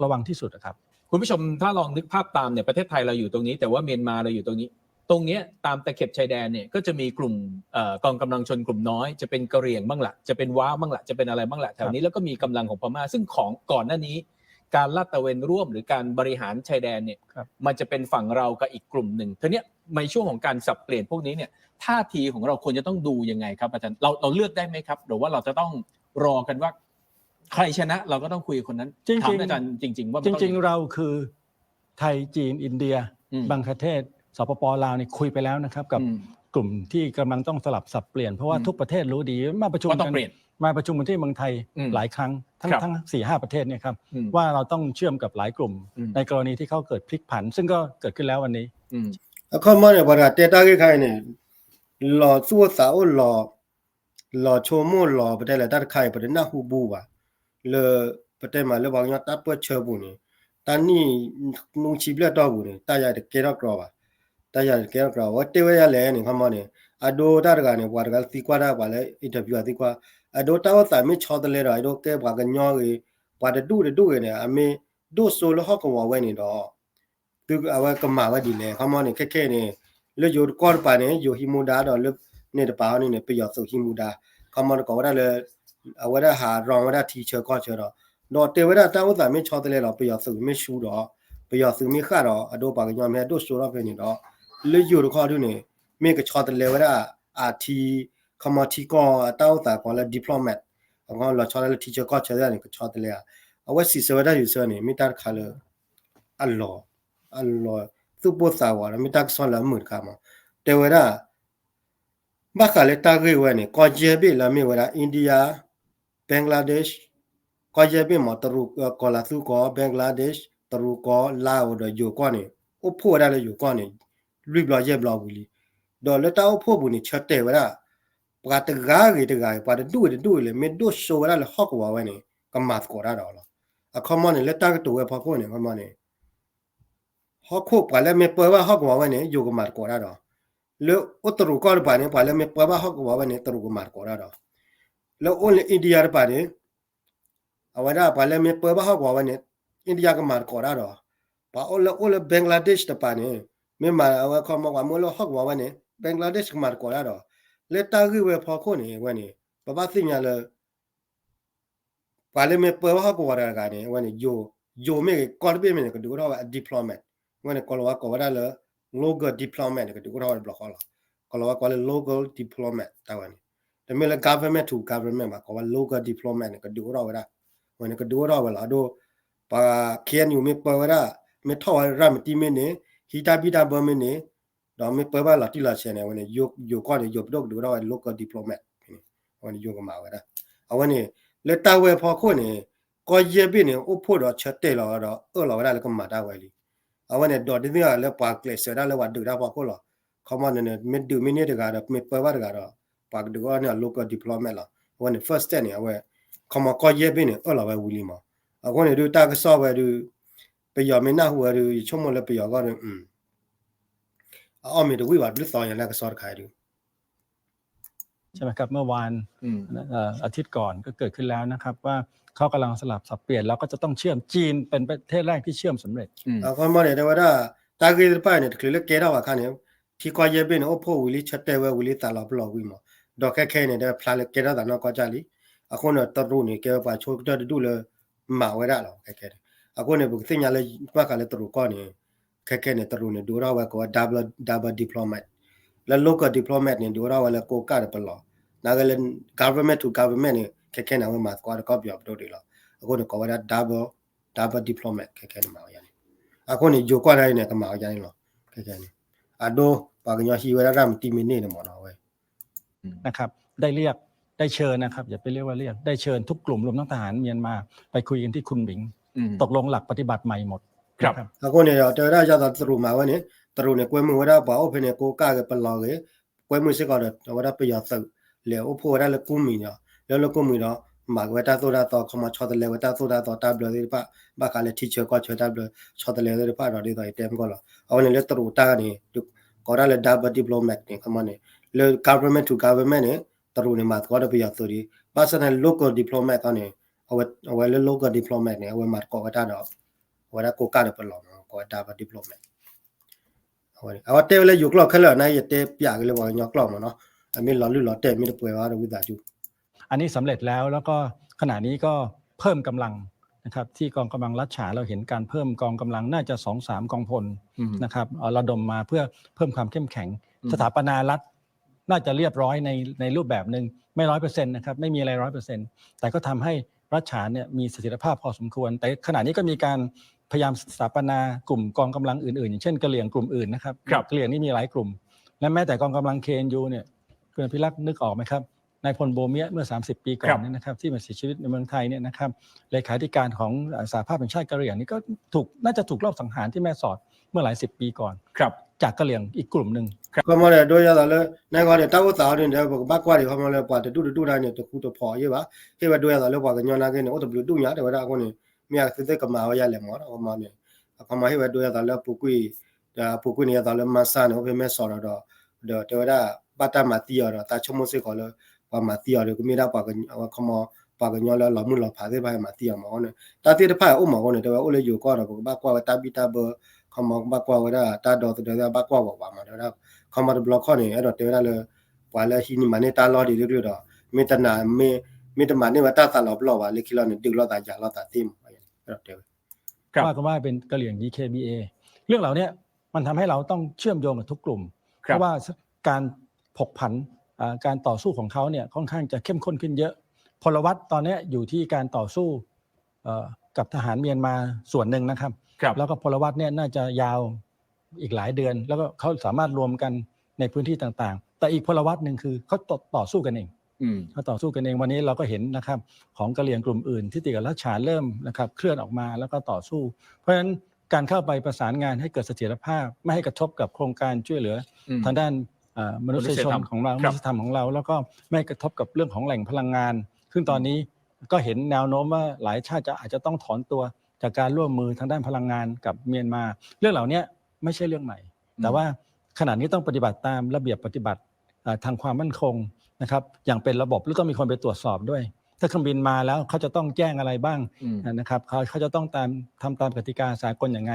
ระวังที่สุดอะครับ คุณผู้ชม ถ้าลองนึกภาพตามเนี่ย ประเทศไทยเราอยู่ตรงนี้ แต่ว่าเมียนมาเราอยู่ตรงนี้ ตรงเนี้ย ตามตะเข็บชายแดนเนี่ย ก็จะมีกลุ่ม เอ่อ กองกำลังชนกลุ่มน้อย จะเป็นกะเหรี่ยงบ้างละ จะเป็นว้าบ้างละ จะเป็นอะไรบ้างละ แถวนี้ แล้วก็มีกำลังของพม่า ซึ่งของก่อนหน้านี้ การลาดตระเวนร่วมหรือการบริหารชายแดนเนี่ย ครับ มันจะเป็นฝั่งเรากับอีกกลุ่มหนึ่ง ทีเนี้ย ในช่วงของการสับเปลี่ยนพวกนี้เนี่ย ท่าทีของเราควรจะต้องดูยังไงครับอาจารย์ เรา เราเลือกได้ไหมครับ หรือว่าเราจะต้องรอกันว่า ใครชนะเราก็ต้องคุยกับคนนั้น จริงๆ ถามอาจารย์จริงๆ ว่ามันต้องยังไง จริงๆ เราคือ ไทย จีน อินเดีย อืม บังคลาเทศ สปป ลาวเนี่ยคุยไปแล้วนะครับ กับ อืม กลุ่มที่กำลังต้องสลับสับเปลี่ยน เพราะว่า อืม ทุกประเทศรู้ดี มาประชุม ว่าต้อ กั ง น เปลี่ยน มาประชุมกันที่เมืองไทย อืม หลายครั้ง ทั้ง ครับ ทั้งสี่ห้าประเทศเนี่ยครับ อืม ว่าเราต้องเชื่อมกับหลายกลุ่ม อืม ในกรณีที่เขาเกิดพลิกผัน ซึ่งก็เกิดขึ้นแล้ววันนี้ อืม အခီမီန့ၣ် ပှၤတဂၤတဲတၢ်ဂ့ၢ်ခါအံၤန့ၣ် လီၤသူၣ်အိၣ်သးအိၣ်လီၤ လီၤဆိကမိၣ်လီၤ ပတဲလဲၣ်တၢ်တခါအံၤ ပတနၢ်ဟူဘူးဘၣ် လၢ ပတဲမးလၢပှၤကညီတၢ်ပၢၢ်ဆၢပူၤန့ၣ် တၢ်နံၣ် နွံဆံဘျဲၣ်တီၢ်ပူၤန့ၣ် တၢ်ယၤတကဲထီၣ်ကြီဘၣ် တၢ်ယၤတကဲထီၣ်ကြီ အဝဲတဲဝဲဒ်လဲၣ်န့ၣ် ခီမီန့ၣ် အဒိတၢ်တဂၤန့ၣ် ပှၤတဂၤသံကွၢ်တၢ် ပှၤလၢ interview သံကွၢ် အဒိတၢ်အိၣ်သးမ့ၢ်ဆီတလဲဒီး အဒိကဲပှၤကညီဂ့ၤ ပှၤတဒူၣ်တဒူၣ်ဂ့ၤန့ၣ် အမ့ၢ်ဒိၣ်စိလၢဟီၣ်ကဝီၤဝဲန့ၣ်ဒီး သုအဝဲကမၤဝဲဒ်လဲၣ် ခီမီန့ၣ် ခဲခဲအံၤန့ၣ် လၢယိၤတကီၢ်တပၤန့ၣ် ယိၤဟံးမူဒါဒီးလၢ န့ၣ်တပၤဟီန့ၣ်န့ၣ် ပယီၤသုးဟံးမူဒါ ခီမီတကိးဝဲဒၣ်လၢ အဝဲဒၣ်ဟး run ဝဲဒၣ်ထံဆၢကီၢ်ဆၢဒီး ဒီးတဲဝဲဒၣ်တၢ်အိၣ်သးမ့ၢ်ဆီတလဲဒီး ပယီၤသုးမ့ၢ်ဆူဒီး ပယီၤသုးမ့ၢ်ဃၣ်ဒီး အဒိပှၤကညီမ့ၢ်ဟဲဒိၣ်စိထီၣ်ဖဲန့ၣ်ဒီး လၢယိၤတခီဒုန့ၣ် မ့ၢ်ကဆီတလဲဝဲဒၣ် အထံ ခီမီထံကီၢ်အတၢ်အိၣ်သးကီးလၢ diplomat အကီလီၤဆီဒၣ်လၢထံဆၢကီၢ်ဆၢန့ၣ် ကဆီတလဲဧါ အဝဲစံးဆၢဝဲဒၣ်ယိၤဆၢန့ၣ် မ့ၢ်တၢ်တခါလၢ အလီၤ အလီၤ သူၣ်ပိၢ်သးဝးဒီး မ့ၢ်တၢ်ကစီၣ်လၢအမုာ်တခါမး တဲဝဲဒၣ် ဘၣ်ဃးလၢတၢ်ဂ့ၢ်ဝဲန့ၣ် ကီၢ်ယဲၢ်ဘ့ၣ်လၢအမ့ၢ်ဝဲဒၣ် India Bangladesh ကီၢ်ယဲၢ်ဘ့ၣ်မး တရူး ကီၤလၤသူကီၢ် Bangladesh တရူးကီၢ် လါအိၤဒီးယိၤကီၢ်န့ၣ် အိၣ်ဖှိၣ်ဝဲဒၣ်လၢယိၤကီၢ်န့ၣ် လွံၢ်ဘျီယဲၢ်ဘျီဝံၤလံ ဒီးလၢတၢ်အိၣ်ဖှိၣ်ပူၤန့ၣ် ဆၢတဲာ်ဝဲဒၣ် ပှၤတဂၤဂ့ၤတဂၤဂ့ၤ ပှၤတဒူၣ်ဂ့ၤတဒူၣ်ဂ့ၤလၢ မ့ၢ်ဒိၣ်စိဝဲဒၣ်လၢဟီၣ်ကဝီၤဝဲန့ၣ် ကမၤသကိးတၢ်ဒီးလီၤ. အခီမီန့ၣ် လၢတၢ်ကတိၤဝဲဖီခိၣ်န့ၣ် အခီမီန့ၣ် ဟီၣ်ခိၣ်ပှၤလၢမ့ၢ်ပၢဘၣ်ဟီၣ်ကဝီၤဝဲန့ၣ် ယိၤကမၤသကိးတၢ်ဒီး လၢအိၣ်တရူးကီၢ်တပၤန့ၣ် ပှၤလၢမ့ၢ်ပၢဘၣ်ဟီၣ်ကဝီၤဝဲန့ၣ် တရူးကမၤသကိးတၢ်ဒီး လၢအိၣ်လၢ India တပၤန့ၣ် အဝဲဒၣ်ပှၤလၢမ့ၢ်ပၢဘၣ်ဟီၣ်ကဝီၤဝဲန့ၣ် India ကမၤသကိးတၢ်ဒီး ပှၤအိၣ်လၢအိၣ်လၢ Bangladesh တပၤန့ၣ် မ့ၢ်မၤအဝဲခီမီပှၤမ့ၢ်အိၣ်လၢဟီၣ်ကဝီၤဝဲန့ၣ် Bangladesh ကမၤသကိးတၢ်ဒီး လၢတၢ်ဂ့ၢ်ဝဲဖီခိၣ်န့ၣ် အဝဲန့ၣ် ပဘၣ်သ့ၣ်ညါလၢ ပှၤလၢမ့ၢ်ပၢဘၣ်ဟီၣ်ကဝီၤတဂၤန့ၣ် အဝဲန့ၣ် ယိၤ ယိၤမ့ၢ်ဂ့ၤ ကီၢ်တဘ့ၣ်မ့ၢ်န့ၣ် ကဒုးအိၣ်ထီၣ်ဝဲအ diplomat အဝဲန့ၣ် ကီၤလၤဝါကိးဝဲဒၣ်လၢ local diplomat န့ၣ် ကဒုးအိၣ်ထီၣ်ဝဲတဘျီဃီလီၤ. ကီၤလၤဝါကိးလၢ local diplomat တၢ်ဝဲန့ၣ် တမ့ၢ်လၢ government to government ဘၣ် ကိးဝဲ local diplomat န့ၣ် ကဒုးအိၣ်ထီၣ်ဝဲဒၣ် အဝဲန့ၣ် ကဒုးအိၣ်ထီၣ်ဝဲလီၤ. အဒိ ပှၤ K N U မ့ၢ်ပၢဝဲဒၣ် မ့ၢ်ထီၣ်ဝဲရၢ်မတံမ့ၢ်န့ၣ် ဟံးတၢ်ဘံၣ်တၢ်ဘၢမ့ၢ်န့ၣ် ဒီးမ့ၢ်ပၢဘၣ်လီၤတံၢ်လီၤဆဲးန့ၣ် အဝဲန့ၣ် ယိၤကီၢ်န့ၣ် ယိၤပဒိၣ်ကဒုးအိၣ်ထီၣ်ဝဲ local diplomat အဝဲန့ၣ် ယိၤကမၤဝဲဒၣ် အဝဲန့ၣ် လၢတၢ်ဝဲဖီခိၣ်န့ၣ် ကီၢ်ယဲၢ်ဘ့ၣ်န့ၣ် အိၣ်ဖှိၣ်ဒီးဆၢတဲာ်လီၤဒီး အၢၣ်လီၤဝဲဒၣ်လၢကမၤတၢ်ဝဲလံ. အဝဲန့ၣ် ဒီးဒ်သိးလၢပှၤကျဲးစၢးဒၣ်လၢပှၤဒုးတၢ်ဖီခိၣ်လီၤ. ခီမီန့ၣ် မ့ၢ်ဒုးမ့ၢ်န့ၢ်တဂၤဒီး မ့ၢ်ပၢဘၣ်တဂၤဒီး ပှၤကဒုးအိၣ်န့ၢ်အီၤ local diplomat လီၤ. အဝဲန့ၣ် first step န့ၣ် အဝဲ ခီမီကီၢ်ယဲၢ်ဘ့ၣ်န့ၣ် အၢၣ်လီၤဝဲဝံၤလံမး. အဃိန့ၣ်ဒုးတၢ်ကစီၣ်ဝဲဒုး ပယီၤမ့ၢ်နၢ်ဟူဝဲဒုး ယဆိကမိၣ်လၢပယီၤအဂီၢ်ဒုး အအီၣ်မ့ၤတဝံၣ်ဘၣ် ဒ်သိးယၤလၢကစီၣ်တခါအံၤဒုး ใช่ไหมครับ เมื่อวาน อืม เอ่อ อาทิตย์ก่อนก็เกิดขึ้นแล้วนะครับ ว่าเขากำลังสลับสับเปลี่ยน แล้วก็จะต้องเชื่อม จีนเป็นประเทศแรกที่เชื่อมสำเร็จ อืม အခီမီန့ၣ် တဲဝဲဒၣ် တၢ်ဂ့ၢ်သ့ၣ်တဖၣ်န့ၣ် တချုးလၢကဲထီၣ်ဘၣ်အခါန့ၣ် ထံကီၢ်ယဲၢ်ဘ့ၣ်န့ၣ် အိၣ်ဖှိၣ်ဝံၤလံ ဆၢတဲာ်ဝဲဝံၤလံ သးလီၤပလီၢ်ဝံၤမး ဒီးခဲခဲအံၤန့ၣ် တဲဖျါလၢကဲထီၣ်သးနီၢ်ကီၢ်ကၢ်လံ. အဃိန့ၣ် တရူးန့ၣ် ကဲဝဲပှၤဆိကတၢၢ်တဒူၣ်လၢ မၤဝဲဒၣ်လီၤ ခဲခဲန့ၣ်. အဃိန့ၣ် ပကသ့ၣ်ညါလၢ ဘၣ်ဃးလၢတရူးကီၢ်န့ၣ် ခဲခဲန့ၣ် တရူးန့ၣ် ဒုးအိၣ်ထီၣ်ဝဲကိးဝဲ double double diplomat လၢ local diplomat န့ၣ် ဒုးအိၣ်ထီၣ်ဝဲလၢကိးကၢ်ဒီးပလီၢ် နာ်က့လၢ government to government န့ၣ် ခဲခဲန့ၣ် အဝဲမၤသကိးတကီၢ်ပယီၤပဒိၣ်ဒံးလီၤ. အဃိန့ၣ် ကိးဝဲဒၣ် double double diplomat ခဲခဲန့ၣ် မၤဝဲဒ်န့ၣ်. အဃိန့ၣ် ယိၤကီၢ်ဒ်အံၤန့ၣ် ကမၤဝဲဒ်န့ၣ်လီၤ. ခဲခဲန့ၣ် အဒိ ပှၤကညီဟံးဝဲဒၣ်ရၢ်မတံမ့ၢ်န့ၢ်န့ၣ်မးနီၤဝဲ นะครับ ได้เรียก ได้เชิญนะครับ อย่าไปเรียกว่าเรียก ได้เชิญทุกกลุ่ม รวมทั้งทหารเมียนมา ไปคุยกันที่คุนหมิง อืม ตกลงหลักปฏิบัติใหม่หมด ครับ นะครับ အဃိန့ၣ်ဒီး တဲဝဲဒၣ်ဒ်သိးတရူးမၤဝဲန့ၣ် တရူးန့ၣ် ကွဲမုာ်ဝဲဒၣ်ပှၤအိၣ်ဖဲန့ၣ် ကိးကၢ်ဂ့ၤ ပလီၢ်ဂ့ၤ ကွဲမုာ်စ့ၢ်ကီးဒီး အဝဲဒၣ်ပယီၤသုး လဲၤအိၣ်ဖှိၣ်ဝဲဒၣ်လၢကူမံၤဒီး လၢလၢကူမံၤဒီး မၤက့ၤဝဲတၢ်သိၣ်တၢ်သီ ခီမီဆီတလဲဝဲတၢ်သိၣ်တၢ်သီတၢ်ဘျၢသ့ၣ်တဖၣ် ဘၣ်ဃးလၢထံဆၢကီၢ်ဆၢတၢ်ဘျၢ ဆီတလဲသ့ၣ်တဖၣ်ဒီး ဒ်သိးယတဲမုၢ်ကီၢ်လီၤ. အဝဲန့ၣ်လၢတရူးတၢ်န့ၣ် ကိးဒၣ်လၢ double diplomat န့ၣ် ခီမီန့ၣ် လၢ government to government န့ၣ် တရူးန့ၣ်မၤသကိးဒီးပယီၤသုးဒံး, ဘၣ်ဆၣ်န့ၣ် local diplomat ခီန့ၣ် အဝဲလၢ local diplomat န့ၣ် အဝဲမၤသကိးဝဲတၢ်ဒီး အဝဲဒၣ်ကိးကၢ်ဒီးပလီၢ်မး ကိးဝဲတၢ်ပှၤ diplomat အဝဲန့ၣ် အဝဲတဲဝဲလၢယိၤကျိာ်ခဲလၢာ်န့ၣ် ယတဲပၠးက့ၤလၢပှၤကညီကျိာ်မးနီၤ, အမ့ၢ်လီၤလုၢ်လီၤတဲာ်မ့ၢ်တပှဲၤဘၣ်ဒီးဝံသးစူၤ อันนี้สำเร็จแล้ว แล้วก็ขณะนี้ก็เพิ่มกำลังนะครับ ที่กองกำลังรัฐฉาน เราเห็นการเพิ่มกองกำลังน่าจะสองสามกองพลนะครับ เอาระดมมาเพื่อเพิ่มความเข้มแข็ง สถาปนารัฐน่าจะเรียบร้อยในในรูปแบบหนึ่ง ไม่ร้อยเปอร์เซ็นต์นะครับ ไม่มีอะไรร้อยเปอร์เซ็นต์ แต่ก็ทำให้รัฐฉานเนี่ยมีเสถียรภาพพอสมควร แต่ขณะนี้ก็มีการพยายามสถาปนากลุ่มกองกำลังอื่นๆ อย่างเช่นกะเหรี่ยงกลุ่มอื่นนะครับ ครับ กะเหรี่ยงนี่มีหลายกลุ่ม และแม้แต่กองกำลัง เคเอ็นยู เนี่ย คุณอภิรักษ์นึกออกไหมครับ นายพลโบเมียะเมื่อ สามสิบ ปีก่อนเนี่ยนะครับ ที่มาเสียชีวิตในเมืองไทยเนี่ยนะครับ เลขาธิการของเอ่อสหภาพแห่งชาติกะเหรี่ยงนี่ก็ถูกน่าจะถูกลอบสังหารที่แม่สอดเมื่อหลายสิบปีก่อน ครับ จากกะเหรี่ยงอีกกลุ่มหนึ่ง ครับ ခီမီန့ၣ် ဒိယသးလၢ နဂီၢ်န့ၣ် တၢ်အိၣ်သးအီၤန့ၣ်ဒီး ပကဘၣ်ကွၢ်ဒံး ခီမီလၢပှၤတဒူၣ်တဒူၣ်တၢ်န့ၣ် တဃူတဖိးယဲၢ်ဘၣ်, ဟ့ၣ်ဝဲဒိယသးလၢပှၤကညီနာ်က့န့ၣ် အိၣ်တဘျုးဒူၣ်ညါ တဲဝဲဒၣ်အဃိန့ၣ် မ့ၢ်အသုသ့ၣ်ကမၤဝဲယၤလဲၣ်မး ခီမီန့ၣ် အခီမီဟ့ၣ်ဝဲဒိယသးလၢပူၤကွံာ် ဒီးပူၤကွံာ်န့ၣ် ယသးလၢမါစၢ်န့ၣ် အိၣ်ဖဲမဲၢ်စီးဒီး ဒီးတဲဝဲဒၣ် ဘၣ်တၢ်မၤသံအီၤဒီး သးဆိကမိၣ်စ့ၢ်ကီးလၢ ပှၤမၤသံအီၤဒီး ကမ့ၢ်ဒၣ်ပှၤကညီ ခီမီ ပှၤကညီလၢလီၤမုၢ်လီၤဖးသ့ၣ်တဖၣ်မၤသံအီၤမးအဃိန့ၣ် တၢ်သ့ၣ်တဖၣ်အိၣ်မးအဃိန့ၣ် တဲဝဲအိၣ်လၢယိၤကီၢ်ဒီး ပကဘၣ်ကွၢ်ဝဲတၢ်ဘံၣ်တၢ်ဘၢ ခီမီကဘၣ်ကွၢ်ဝဲဒၣ်တၢ်ဒီသဒၢသ့ၣ်ဘၣ်ကွၢ်ဝဲဝးမး တဲဝဲဒၣ် ခီမီတဘျီခီၣ်န့ၣ် အဲၣ်ဒိးတဲဝဲဒၣ်လၢ ပှၤလၢဟံးန့ၢ်မၤန့ၢ်တၢ်လီၢ်ဒံးတကလုာ်ဒီး မ့ၢ်တနာ် မ့ၢ်တမၤန့ၢ်ဝဲတၢ်သးလီၤပလီၢ်ဘၣ် လၢခံလီၤန့ၣ် ဒုးလိာ်သးယၤလိာ်သးသ့မး အဲၣ်ဒိးတဲဝဲ ครับ ว่ากันว่าเป็นกะเหรี่ยง ดีเคบีเอ เรื่องเหล่านี้มันทำให้เราต้องเชื่อมโยงกับทุกกลุ่ม ครับ เพราะว่าการผกผันเอ่อการต่อสู้ของเขาเนี่ยค่อนข้างจะเข้มข้นขึ้นเยอะ พลวัตตอนนี้อยู่ที่การต่อสู้เอ่อกับทหารเมียนมาส่วนหนึ่งนะครับ ครับ แล้วก็พลวัตเนี่ยน่าจะยาวอีกหลายเดือน แล้วก็เขาสามารถรวมกันในพื้นที่ต่างๆ แต่อีกพลวัตหนึ่งคือเขาต่อต่อสู้กันเอง อืม เขาต่อสู้กันเอง วันนี้เราก็เห็นนะครับ ของกะเหรี่ยงกลุ่มอื่นที่ติดกับรัฐฉานเริ่มนะครับ เคลื่อนออกมาแล้วก็ต่อสู้ เพราะฉะนั้นการเข้าไปประสานงานให้เกิดเสถียรภาพ ไม่ให้กระทบกับโครงการช่วยเหลือ อืม ทางด้านเอ่อมนุษยชน มนุษยธรรม ของเรา ครับ มนุษยธรรมของเรา แล้วก็ไม่ให้กระทบกับเรื่องของแหล่งพลังงาน ซึ่งตอนนี้ก็เห็นแนวโน้มว่าหลายชาติจะอาจจะต้องถอนตัวจากการร่วมมือทางด้านพลังงานกับเมียนมา เรื่องเหล่านี้ไม่ใช่เรื่องใหม่ อืม แต่ว่าขณะนี้ต้องปฏิบัติตามระเบียบปฏิบัติเอ่อทางความมั่นคงนะครับ อย่างเป็นระบบ แล้วต้องมีคนไปตรวจสอบด้วย ถ้าเครื่องบินมาแล้วเขาจะต้องแจ้งอะไรบ้าง อืม นะครับ เขาเขาจะต้องตามทำตามกติกาสากลยังไง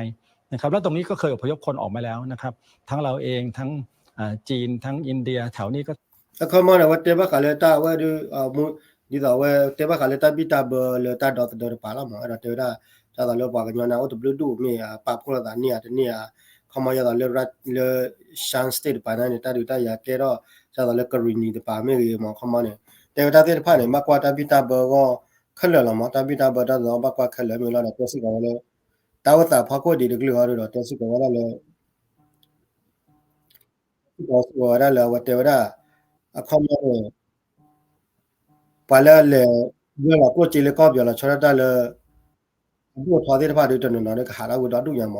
นะครับ แล้วตรงนี้ก็เคยอพยพคนออกมาแล้วนะครับ ทั้งเราเอง ทั้งอ่าจีน ทั้งอินเดีย แถวนี้ก็ အခီမီန့ၣ် အဝဲတဲဘၣ်ဃးလၢတၢ်ဝဲဒုး အမူ ဒ်သိးအဝဲတဲဘၣ်ဃးလၢတၢ်ဘံၣ်တၢ်ဘၢလၢတၢ်ဒီသဒၢတပၤလီၤမး အဲၣ်ဒိးတဲဝဲဒၣ် ဒ်သိးလၢပှၤကညီန့ၣ် အိၣ်တဘျုးဒူၣ်မ့ၢ် ပာ်ဖှိၣ်လိာ်သးန့ၢ်ဧါတန့ၢ်ဧါ ခီမီယသးလၢ လၢ Shan State တပၤန့ၣ် တၢ်ဒုးတၢ်ယၤကဲထီၣ် ဒ်သိးလၢ ကရံၣ်နံၤ တပၤမ့ၢ်ဂ့ၤမး ခီမီန့ၣ် တဲဝဲတၢ်သ့ၣ်တဖၣ်န့ၣ် ဘၣ်ကွၢ်တၢ်ဘံၣ်တၢ်ဘၢအဂီၢ်ခဲလၢာ်လီၤမး တၢ်ဘံၣ်တၢ်ဘၢတၢ်သီဘၣ်ကွၢ်ခဲလၢာ်မ့ၢ်လီၤဒီး တဲစ့ၢ်ကီးဝဲလၢ တၢ်အိၣ်သးဖီခိၣ်ဒံးတကလုာ်အီၤဒီး တဲစ့ၢ်ကီးဝဲဒၣ်လၢ စ့ၢ်ကီးစ့ၢ်ကီးဝဲဒၣ်လၢအဝဲတဲဝဲဒၣ် အခီမီန့ၣ် ပှၤလၢအလဲၤ လၢလီၤကျိၣ်စ့လၢကီၢ်ပယီၤလီၤဆီဒၣ်တၢ်လၢ အဒိၣ်အထီသ့ၣ်တဖၣ်ဒီးတနီၤနီၤဒီးကဟးထီၣ်ဝဲဒီဒူၣ်ညါမး ဒီးတဲဝဲဒၣ်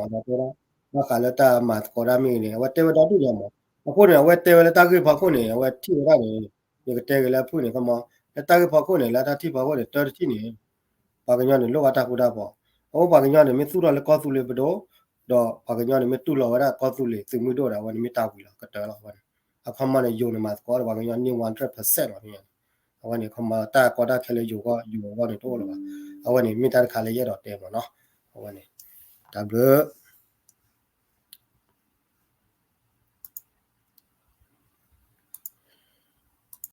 ဘၣ်ဃးလၢတၢ်မၤသကိးတၢ်မ့ၢ်ဂ့ၤန့ၣ် အဝဲတဲဝဲဒီဒူၣ်ညါမး အဃိန့ၣ် အဝဲတဲဝဲလၢတၢ်ဂ့ၢ်ဖီခိၣ်န့ၣ် အဝဲထံၣ်ဝဲဒၣ်န့ၣ် ယကတဲက့ၤလၢအဖုၣ်န့ၣ် ခီမီ လၢတၢ်ဂ့ၢ်ဖီခိၣ်န့ၣ် လၢတၢ်ထံၣ်ဖီခိၣ်န့ၣ် တၢတထံၣ်န့ၣ် ပှၤကညီန့ၣ် လိၣ်ဘၣ်တၢ်ဃူတၢ်ဖိး, အဃိပှၤကညီန့ၣ် မ့ၢ်သူၣ်ထီၣ်လၢကီၢ်သူလ့ၤပဒိၣ်, ဒီးပှၤကညီန့ၣ် မ့ၢ်တူၢ်လိာ်ဝဲဒၣ်ကီၢ်သူလ့ၤသုးမုၢ်ဒိၣ်ဒီး အဝဲန့ၣ်မ့ၢ်တၢ်ဝံၤလီၤ ကတၢၢ်လီၤ အဝဲန့ၣ်, အခီမီန့ၣ် ယိၤန့ၣ်မၤသကိးဒီးပှၤကညီန့ၣ် one hundred percent လီၤန့ၣ်, အဝဲန့ၣ် ခီမီ တၢ်ကီတၢ်ခဲလၢယိၤကီၢ် ယိၤအဂီၢ်န့ၣ်တအိၣ်လၢၤဘၣ်, အဝဲန့ၣ် မ့ၢ်တၢ်တခါလၢယအဲၣ်ဒိးတဲမးနီၤ, အဝဲန့ၣ် တၢ်ဘျုး